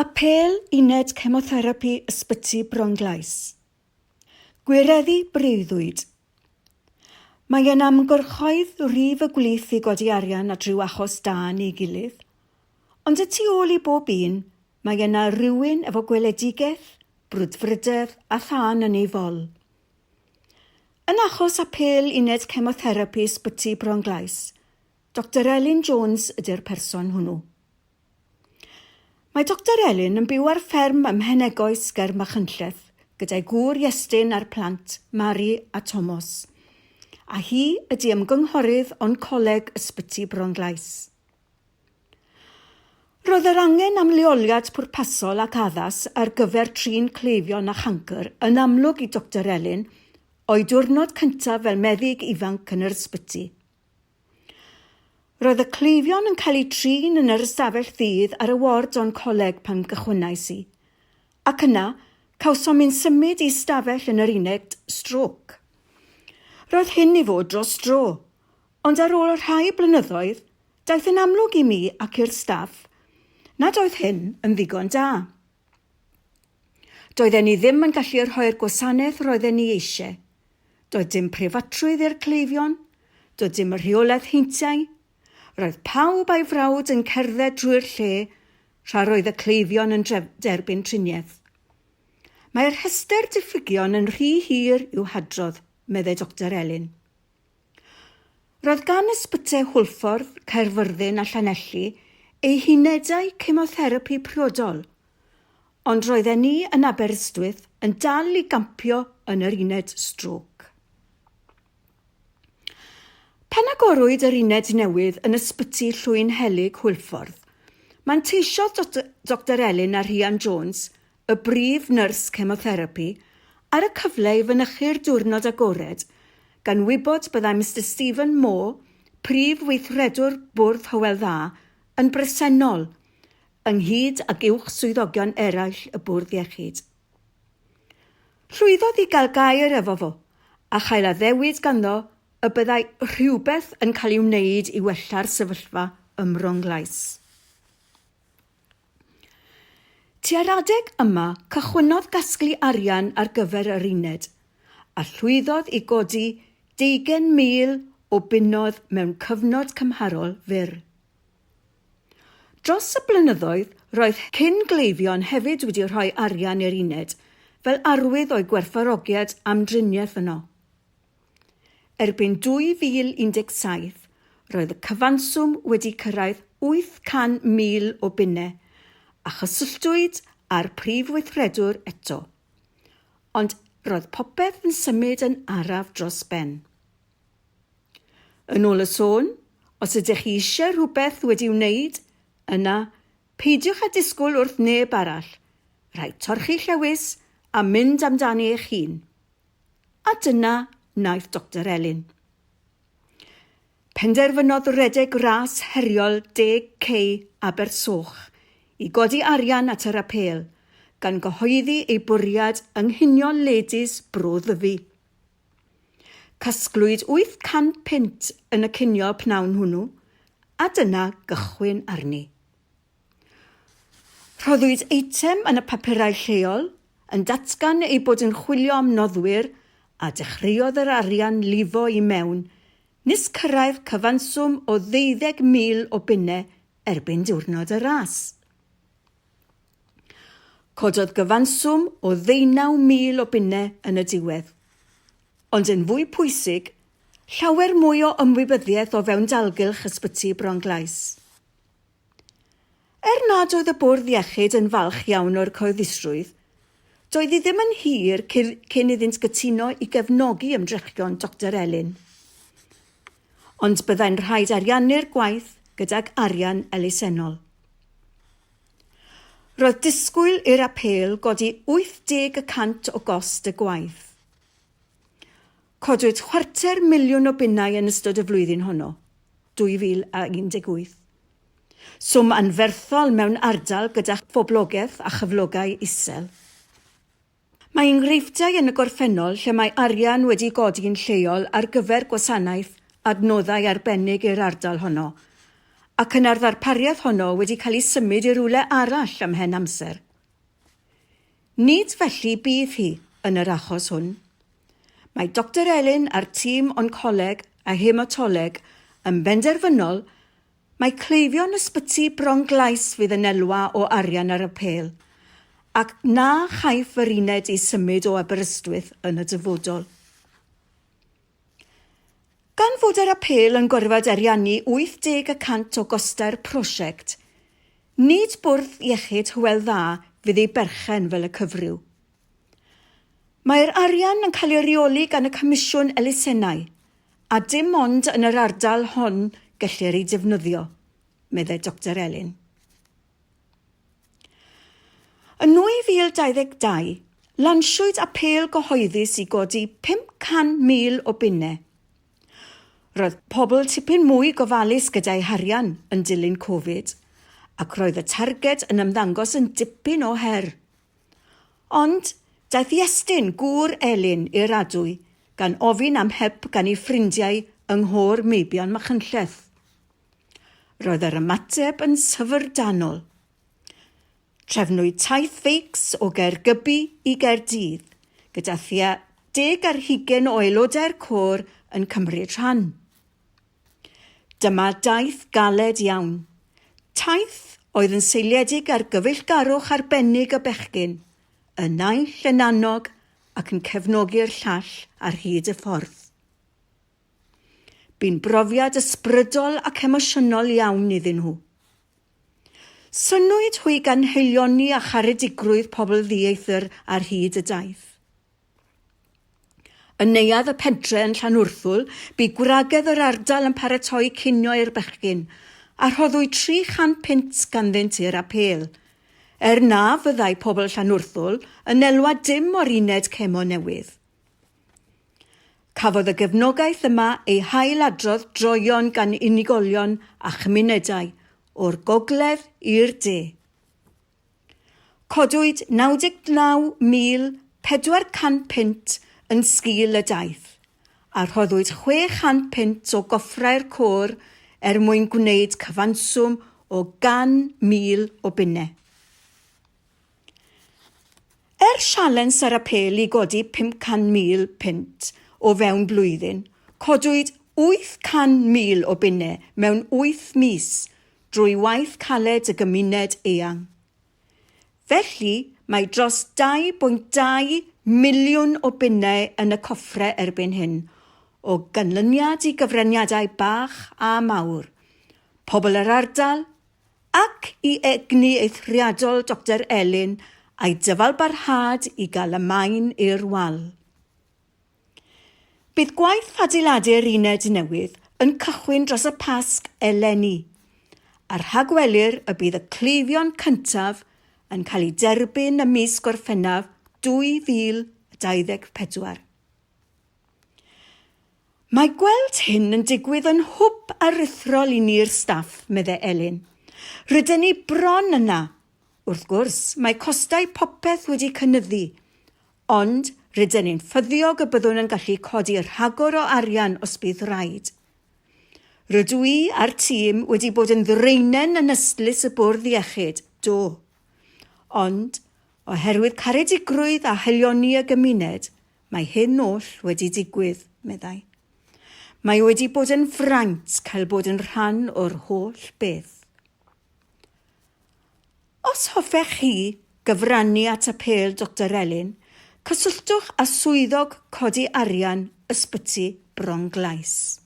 Apêl Uned Cemotherapi Ysbyty Bronglais. Gwireddu breuddwyd. Mae yna ymgyrchoedd rif y gwlith i godi arian at ryw achos da neu gilydd, ond y tu ôl i bob un mae yna rywun efo gweledigaeth, brwdfrydedd a thân yn ei fol. Yn achos apêl Uned Cemotherapi Ysbyty Bronglais, Doctor Elin Jones ydy'r person hwnnw. Mae Doctor Elin yn byw ar fferm ym Mhenegoes ger Machynlleth gyda'i gŵr Iestyn a'r plant, Mari a Tomos. A hi ydy ymgynghorydd oncoleg Ysbyty Bronglais. Roedd yr angen am leoliad pwrpasol ac addas ar gyfer trin cleifion â chancr yn amlwg i Doctor Elin o'i diwrnod cyntaf fel meddyg ifanc yn yr ysbyty. Roedd y cleifion yn cael eu trin yn yr ystafell ddydd ar y ward oncoleg pan gychwynnais i, ac yna, cawsom ein symud i ystafell yn yr uned strôc. Roedd hyn i fod dros dro, ond ar ôl rhai blynyddoedd, daeth yn amlwg i mi ac i'r staff nad oedd hyn yn ddigon da. Doedden ni ddim yn gallu rhoi'r gwasanaeth roedden ni eisiau. Doedd dim preifatrwydd i'r cleifion, doedd dim rheolaeth heintiau. Roedd pawb a'i frawd yn cerdded drwy'r lle tra roedd y cleifion yn derbyn triniaeth. Mae'r rhestr diffygion yn rhy hir i'w hadrodd, meddai Doctor Elin. Roedd gan ysbytai Hwlffordd, Caerfyrddin a Llanelli eu hunedau cemotherapi priodol, ond roedden ni yn Aberystwyth yn dal i gampio yn yr uned strôc. Pan agorwyd yr uned newydd yn Ysbyty Llwyn Helyg, Hwlffordd, manteisiodd Doctor Elin a Rhian Jones, y brif nyrs cemotherapi, ar y cyfle i fynychu'r diwrnod agored, gan wybod byddai Mister Stephen Moore, prif weithredwr Bwrdd Hywel Dda, yn bresennol, ynghyd ag uwch swyddogion eraill y Bwrdd Iechyd. Llwyddodd i gael gair efo fo, a chael addewid ganddo y byddai rhywbeth yn cael ei wneud i wella'r sefyllfa ym Mronglais. Tua'r adeg yma cychwynnodd gasglu arian ar gyfer yr uned, a llwyddodd i godi 20,000 o bunnoedd mewn cyfnod cymharol fyr. Dros y blynyddoedd roedd cyn-gleifion hefyd wedi rhoi arian i'r uned fel arwydd o'u gwerthfawrogiad am driniaeth yno. Erbyn 2017, roedd y cyfanswm wedi cyrraedd 800,000 o bunnau, a chysylltwyd â'r prif weithredwr eto. Ond roedd popeth yn symud yn araf dros ben. Yn ôl y sôn, os ydych chi eisiau rhywbeth wedi wneud, yna peidiwch â disgwyl wrth neb arall, rhaid torchi llewys a mynd amdani eich hun. A dyna wnaeth Doctor Elin. Penderfynodd redeg ras heriol 10K Abersoch i godi arian at yr apêl, gan gyhoeddi ei bwriad yng nghinio Ladies Bro Ddyfi. Casglwyd 800 punt yn y cinio pnawn hwnnw, a dyna gychwyn arni. Rhoddwyd eitem yn y papurau lleol yn datgan eu bod yn chwilio am noddwyr a dechreuodd yr arian lifo i mewn nes cyrraedd cyfanswm o ddeuddeg mil o bunnau erbyn diwrnod y ras. Cododd gyfanswm o ddeunaw mil o bunnau yn y diwedd. Ond yn fwy pwysig, llawer mwy o ymwybyddiaeth o fewn dalgylch Ysbyty Bronglais. Er nad oedd y Bwrdd Iechyd yn falch iawn o'r cyhoeddusrwydd, doedd hi ddim yn hir cyn iddynt gytuno i gefnogi ymdrechion Doctor Elin. Ond byddai'n rhaid ariannu'r gwaith gydag arian elusennol. Roedd disgwyl i'r apêl godi 80 y cant o gost y gwaith. Codwyd chwarter miliwn o bunnau yn ystod y flwyddyn honno, 2018. Swm anferthol mewn ardal gyda phoblogaeth a chyflogau isel. Mae enghreifftiau yn y gorffennol lle mae arian wedi godi'n lleol ar gyfer gwasanaeth adnoddau arbennig i'r ardal honno, Ac yna'r ddarpariaeth honno wedi cael ei symud i rywle arall ymhen amser. Nid felly bydd hi yn yr achos hwn. Mae Doctor Elin a'r tîm oncoleg a haematoleg yn benderfynol mai cleifion Ysbyty Bron-glais fydd yn elwa o arian yr apêl, ac na chaiff yr uned ei symud o Aberystwyth yn y dyfodol. Gan fod yr apêl yn gorfod ariannu 80 y cant o gostau'r prosiect, nid Bwrdd Iechyd Hywel Dda fydd ei berchen fel y cyfryw. Mae'r arian yn cael ei reoli gan y Comisiwn Elusennau, a dim ond yn yr ardal hon gellir ei defnyddio, meddai Doctor Elin. Yn 2022, lansiwyd apêl gyhoeddus i godi 500,000 o bunnau. Roedd pobl tipyn mwy gofalus gyda'u harian yn dilyn Covid, ac roedd y targed yn ymddangos yn dipyn o her. Ond, daeth Iestyn, gŵr Elin, i'r adwy, gan ofyn am help gan ei ffrindiau yng Nghôr Meibion Machynlleth. Roedd yr ymateb yn syfrdanol. Trefnwyd taith feics o Gaergybi i Gaerdydd, gyda thua deg ar hugain o aelodau'r côr yn cymryd rhan. Dyma daith galed iawn. Taith oedd yn seiliedig ar gyfeillgarwch arbennig y bechgyn, y naill yn annog ac yn cefnogi'r llall ar hyd y ffordd. Bu'n brofiad ysbrydol ac emosiynol iawn iddyn nhw. Synnwyd hwy gan haelioni a charedigrwydd pobl ddieithr ar hyd y daith. Yn neuadd y pentre yn Llanwrthwl, bu gwragedd yr ardal yn paratoi cinio i'r bechgyn, a rhoddwyd 300 punt ganddynt i'r apêl, er na fyddai pobl Llanwrthwl yn elwa dim o'r uned cemo newydd. Cafodd y gefnogaeth yma ei hail-adrodd droeon gan unigolion a chymunedau, o'r gogledd i'r de. Codwyd 99,400 punt yn sgil y daith, a rhoddwyd 600 punt o goffrau'r côr er mwyn gwneud cyfanswm o 100,000 o bunnau. Er sialens yr apêl i godi 500,000 punt o fewn blwyddyn, codwyd 800,000 o bunnau mewn wyth mis drwy waith caled y gymuned eang. Felly, mae dros 2.2 miliwn o bunnau yn y coffre erbyn hyn, o ganlyniad i gyfraniadau bach a mawr, pobl yr ardal, ac i egni eithriadol Doctor Elin a'i dyfalbarhad i gael y maen i'r wal. Bydd gwaith adeiladu'r uned newydd yn cychwyn dros y Pasg eleni, a rhagwelir y bydd y cleifion cyntaf yn cael eu derbyn ym mis Gorffennaf 2024. Mae gweld hyn yn digwydd yn hwb aruthrol i ni'r staff, meddai Elin. Rydyn ni bron yna. Wrth gwrs, mae costau popeth wedi cynyddu, Ond, rydyn ni'n ffyddiog y byddwn yn gallu codi rhagor o arian os bydd raid. Rydw i a'r tîm wedi bod yn ddraenen yn ystlys y bwrdd iechyd, do. Ond, oherwydd caredigrwydd a haelioni y gymuned, mae hyn oll wedi digwydd, meddai. Mae wedi bod yn fraint cael bod yn rhan o'r holl beth. Os hoffech chi gyfrannu at apêl Doctor Elin, cysylltwch â swyddog codi arian Ysbyty Bronglais.